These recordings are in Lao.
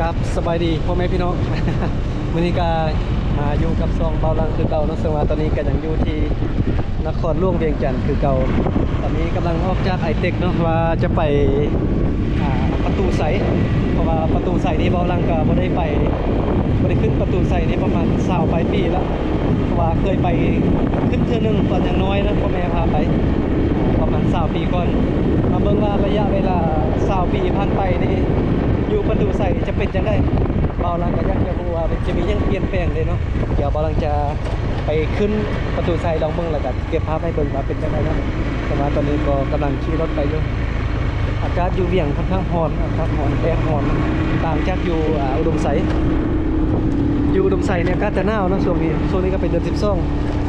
ຄັບ ສະບາຍດີພໍ່ແມ່ພີ່ນ້ອງ ມື້ນີ້ກໍມາຢູ່ກັບຊ່ອງເບົາຫຼັງຄືເກົ່າເນາະ ເຊິ່ງວ່າຕອນນີ້ກໍຍັງຢູ່ທີ່ນະຄອນຫຼວງວຽງຈັນຄືເກົ່າ. ຕອນນີ້ກຳລັງອອກຈາກໄອເຕັກເນາະ ວ່າຈະໄປ ອ່າ ປະຕູໄຊ ເພາະວ່າປະຕູໄຊນີ້ເບົາຫຼັງກໍບໍ່ໄດ້ໄປ ບໍ່ໄດ້ຂຶ້ນປະຕູໄຊນີ້ປະມານຊາວປາຍປີແລ້ວ ເພາະວ່າເຄີຍໄປຂຶ້ນເທື່ອໜຶ່ງຕອນຍັງນ້ອຍເນາະ ພໍ່ແມ່ພາໄປ ອ່າ ປະມານຊາວປີກ່ອນ. ມາເບິ່ງວ່າໄລຍະເວລາຊາວປີຜ່ານໄປນີ້ ຢູ່ປະຕູໄຊຈະເປັນຈັ່ງໃດ? ເບົາຫຼັງກໍຢາກຈະຮູ້ວ່າມັນຈະມີຫຍັງປ່ຽນແປງເດ້ເນາະ. ດຽວເບົາຫຼັງຈະໄປຂຶ້ນປະຕູໄຊລອງເບິ່ງ ແລ້ວກໍເກັບພາບໃຫ້ເບິ່ງວ່າເປັນຈັ່ງໃດເນາະ. ແຕ່ວ່າຕອນນີ້ກໍກຳລັງຂີ່ລົດໄປຢູ່. ອາກາດຢູ່ວຽງຂ້ອນຂ້າງຮ້ອນ ອາກາດຮ້ອນ ແດດຮ້ອນ ຕ່າງຈາກຢູ່ ອ່າ ອຸດົມໄຊ. ຢູ່ອຸດົມໄຊນີ້ອາກາດຈະໜາວເນາະຊ່ວງນີ້ ຊ່ວງນີ້ກໍເປັນເດືອນສິບສອງ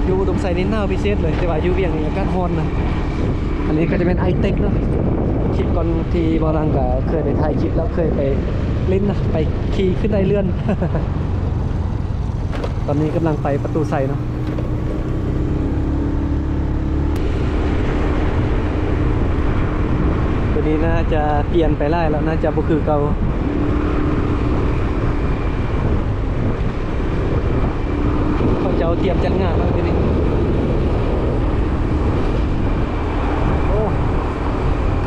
ຢູ່ອຸດົມໄຊນີ້ໜາວພິເສດເລີຍ ແຕ່ວ່າຢູ່ວຽງນີ້ອາກາດຮ້ອນນະ. ອັນນີ້ກໍຈະເປັນໄອເຕັກເນາະ ຄລິບກ່ອນທີ່ເບົາຫຼັງກໍເຄີຍໄປຖ່າຍຄລິບ ແລ້ວເຄີຍໄປຫຼິ້ນນະ ໄປຂີ່ຂຶ້ນໄດເລື່ອນ. ຕອນນີ້ກຳລັງໄປປະຕູໄຊເນາະ ຕົວນີ້ໜ້າຈະປ່ຽນໄປຫຼາຍແລ້ວ ໜ້າຈະບໍ່ຄືເກົ່າ. ເຂົາເຈົ້າຕຽມຈັດງານແລ້ວດຽວນີ້. ໂອ້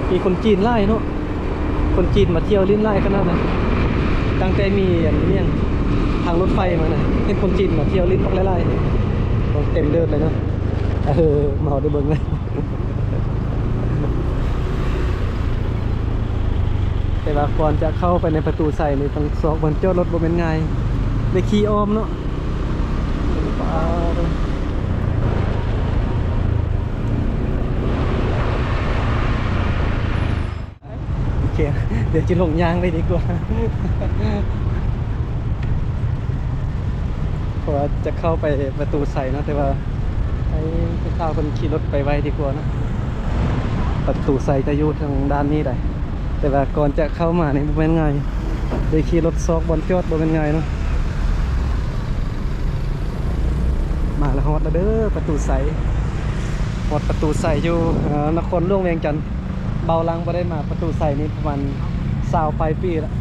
ມີຄົນຈີນຫຼາຍເນາະ ຄົນຈີນມາທ່ຽວຫຼິ້ນຫຼາຍຂະໜາດນັ້ນ. ຕັ້ງແຕ່ມີອັນນີ້ຫຍັງ ທາງລົດໄຟມານະ ເຫັນຄົນຈີນມາທ່ຽວຫຼິ້ນບັກຫຼາຍໆ ເຕັມເດີດເລີຍເນາະ. ເອີ ມາເຮົາໄດ້ເບິ່ງເລີຍ. ແຕ່ວ່າກ່ອນຈະເຂົ້າໄປໃນປະຕູໄຊນີ້ ຕ້ອງຊອກບ່ອນຈອດລົດບໍ່ແມ່ນງ່າຍ ໄດ້ຂີ່ອ້ອມເນາະ. ໂອເຄ ດຽວຈະລົງຍ່າງໄປດີກວ່າ ເພາະວ່າຈະເຂົ້າໄປປະຕູໄຊເນາະ ແຕ່ວ່າໃຫ້ຜູ້ສາວເພິ່ນຂີ່ລົດໄປໄວດີກວ່າເນາະ. ປະຕູໄຊຈະຢູ່ທາງດ້ານນີ້ໃດ ແຕ່ວ່າກ່ອນຈະເຂົ້າມານີ້ບໍ່ແມ່ນງ່າຍ ໄດ້ຂີ່ລົດຊອກບ່ອນຈອດບໍ່ແມ່ນງ່າຍເນາະ. ມາແລ້ວ ຮອດແລ້ວເດີ ປະຕູໄຊ ຮອດປະຕູໄຊຢູ່ ເອີ ນະຄອນຫຼວງວຽງຈັນ. ເບົາຫຼັງບໍ່ໄດ້ມາປະຕູໄຊນີ້ປະມານຊາວປາຍປີແລ້ວ.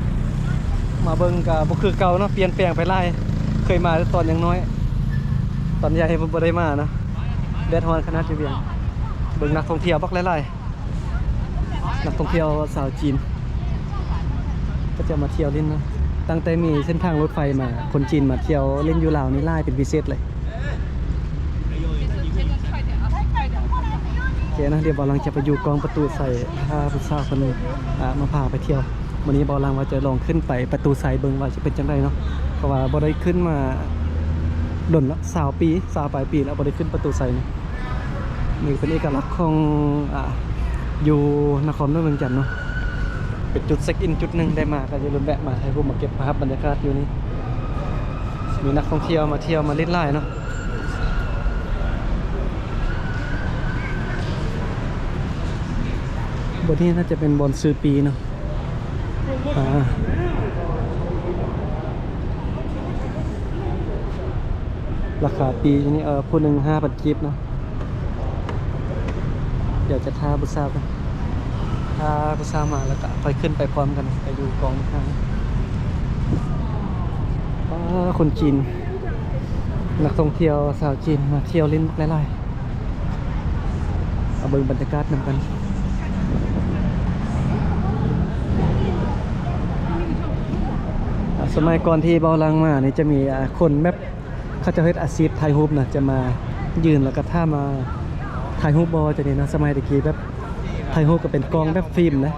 ມາເບິ່ງກໍບໍ່ຄືເກົ່າເນາະ ປ່ຽນແປງໄປຫຼາຍ ເຄີຍມາແຕ່ຕອນຍັງນ້ອຍ ຕອນໃຫຍ່ບໍ່ໄດ້ມາເນາະ. ແດດຮ້ອນຂະໜາດຢູ່ວຽງ ເບິ່ງນັກທ່ອງທ່ຽວບັກຫຼາຍໆ ນັກທ່ອງທ່ຽວຊາວຈີນ ເຂົາເຈົ້າມາທ່ຽວຫຼິ້ນເນາະ. ຕັ້ງແຕ່ມີເສັ້ນທາງລົດໄຟມາ ຄົນຈີນມາທ່ຽວຫຼິ້ນຢູ່ລາວນີ້ຫຼາຍເປັນພິເສດເລີຍ. ໂອເຄນະ ດຽວເບົາຫຼັງຈະໄປຢູ່ກ້ອງປະຕູໄຊ ຖ້າຜູ້ສາວເພິ່ນ ອ່າ ມາພາໄປທ່ຽວ. ມື້ນີ້ເບົາຫຼັງວ່າຈະລອງຂຶ້ນໄປປະຕູໄຊເບິ່ງວ່າຈະເປັນຈັ່ງໃດເນາະ ເພາະວ່າບໍ່ໄດ້ຂຶ້ນມາດົນລະ ຊາວປີ ຊາວປາຍປີແລ້ວ ບໍ່ໄດ້ຂຶ້ນປະຕູໄຊນີ້. ນີ້ເປັນເອກະລັກຂອງ ອ່າ ຢູ່ນະຄອນຫຼວງວຽງຈັນເນາະ ເປັນຈຸດເຊັກອິນຈຸດໜຶ່ງ ໄດ້ມາກໍຢ່າລືມແວະມາຖ່າຍຮູບ ມາເກັບພາບບັນຍາກາດຢູ່ນີ້. ມີນັກທ່ອງທ່ຽວມາທ່ຽວມາຫຼິ້ນຫຼາຍເນາະ. ບ່ອນນີ້ໜ້າຈະເປັນບ່ອນຊື້ປີ້ເນາະ. ອ່າ ລາຄາປີ້ນີ້ ເອີ ຜູ້ໜຶ່ງຫ້າພັນກີບເນາະ. ດຽວຈະຖ້າຜູ້ສາວກ່ອນ ຖ້າຜູ້ສາວມາແລ້ວກະຄ່ອຍຂຶ້ນໄປພ້ອມກັນ ໄປຢູ່ກອງທາງ. ປ້າ ຄົນຈີນ ນັກທ່ອງທ່ຽວຊາວຈີນມາທ່ຽວຫຼິ້ນບັກຫຼາຍໆ. ເອົາເບິ່ງບັນຍາກາດນຳກັນ. ອ່າ ສະໄໝກ່ອນທີ່ເບົາຫຼັງມານີ້ຈະມີ ອ່າ ຄົນແບບ ເຂົາເຈົ້າເຮັດອາຊີບຖ່າຍຮູບນະ ຈະມາຢືນແລ້ວກໍຖາມວ່າຖ່າຍຮູບບໍ່ ຈັ່ງນີ້ນະ. ສະໄໝແຕ່ກີ້ແບບຖ່າຍຮູບກໍເປັນກ້ອງແບບຟິມນະ.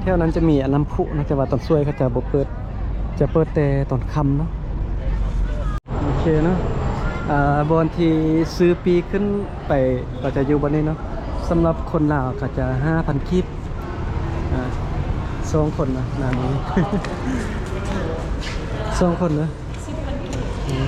ແຖວນັ້ນຈະມີອັນນ້ຳພຸນະ ແຕ່ວ່າຕອນຊ່ວຍເຂົາເຈົ້າບໍ່ເປີດ ຈະເປີດແຕ່ຕອນຄ່ຳເນາະ. ໂອເຄເນາະ ອ່າ ບ່ອນທີ່ຊື້ປີ້ຂຶ້ນໄປກໍຈະຢູ່ບ່ອນນີ້ເນາະ. ສຳລັບຄົນລາວກໍຈະຫ້າພັນກີບ ອ່າ ສອງຄົນນະ ນານີ້ ສອງຄົນນະ. ອືມ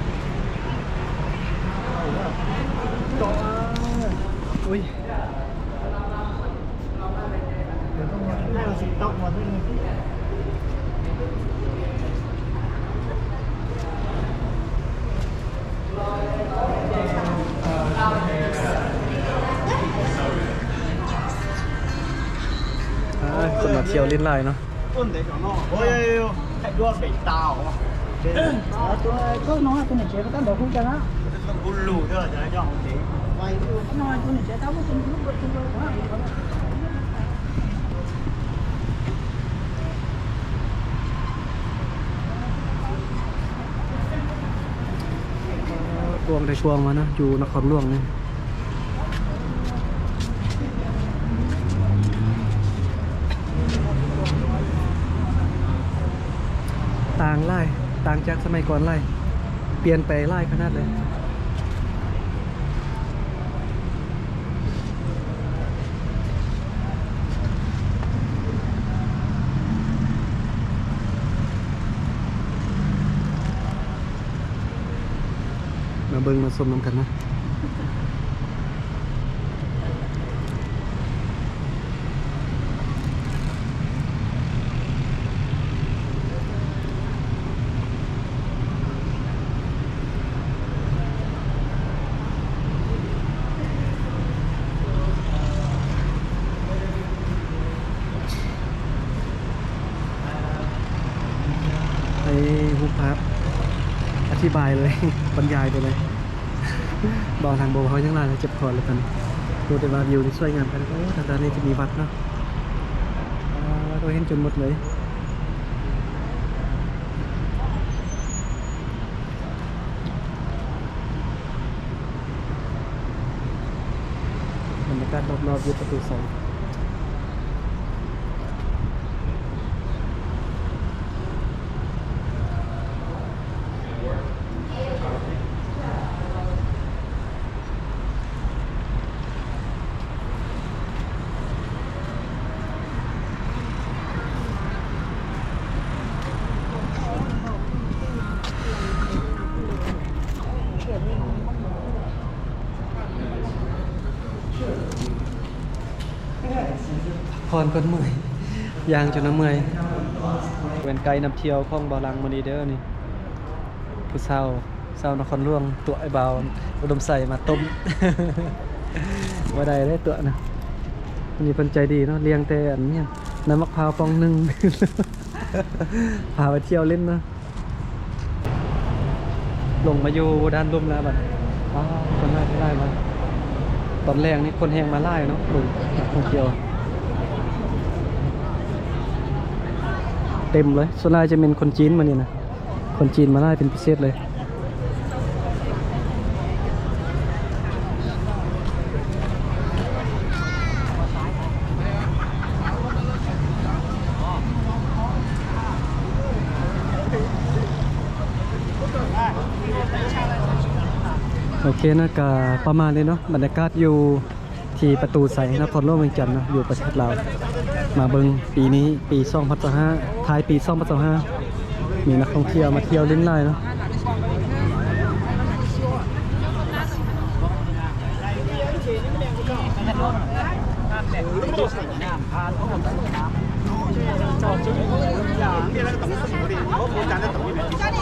ອ່າ ຄົນມາທ່ຽວຫຼິ້ນຫຼາຍເນາະ. ກວ້າງແທ້ກວ້າງວ່າເນາະ ຢູ່ນະຄອນຫຼວງນີ້. ຕ່າງຫຼາຍ ຕ່າງຈາກສະໄໝກ່ອນຫຼາຍ ປ່ຽນໄປຫຼາຍຂະໜາດເລີຍ. ມາເບິ່ງມາຊົມນຳກັນນະ. ໃຫ້ຮູບພາບອະທິບາຍເລີຍ ບັນຍາຍໄປເລີຍ. ເວົ້າທາງບໍ່ເວົ້າຫຍັງຫຼາຍ ເຈັບຄໍແລ້ວຕອນນີ້. ຮູ້ແຕ່ວ່າວິວນີ້ສວຍງາມຂະໜາດ. ໂອ້ ທາງດ້ານນີ້ຈະມີວັດເນາະ. ອ່າ ໂຕເຫັນຈົນໝົດເລີຍ. ບັນຍາກາດຮອບໆ ຢູ່ປະຕູໄຊ. ພັກຜ່ອນກ່ອນ ເມື່ອຍ ຍ່າງຈົນວ່າເມື່ອຍ. ເປັນໄກນຳທ່ຽວຂອງບ່າວຫຼັງມື້ນີ້ເດີນີ້ ຜູ້ສາວ ຊາວນະຄອນຫຼວງ ຕົວະໄອ້ບ່າວອຸດົມໄຊມາຕົ້ມ. ບໍ່ໄດ້ເດ້ຕົວະນະ. ອັນນີ້ເພິ່ນໃຈດີເນາະ ລ້ຽງແຕ່ອັນຫຍັງ ນ້ຳໝາກພ້າວປ່ອງໜຶ່ງ ພາໄປທ່ຽວຫຼິ້ນເນາະ. ລົງມາຢູ່ດ້ານລຸ່ມແລ້ວບັດ ອ້າວ ຄົນຫຼາຍ ຄົນຫຼາຍມາ. ຕອນແລງນີ້ຄົນແຮ່ງມາຫຼາຍເນາະ ເບິ່ງນັກທ່ອງທ່ຽວເຕັມເລີຍ. ສ່ວນຫຼາຍຈະແມ່ນຄົນຈີນມື້ນີ້ນະ. ຄົນຈີນມາຫຼາຍເປັນພິເສດເລີຍ. ໂອເຄນະ ກະປະມານນີ້ເນາະ ບັນຍາກາດຢູ່ ທີ່ປະຕູໄຊ ນະຄອນຫຼວງວຽງຈັນເນາະ ຢູ່ປະເທດລາວ. ມາເບິ່ງປີນີ້ ປີສອງພັນຊາວຫ້າ ທ້າຍປີສອງພັນຊາວຫ້າ ມີນັກທ່ອງທ່ຽວມາທ່ຽວຫຼິ້ນຫຼາຍເນາະ. ເ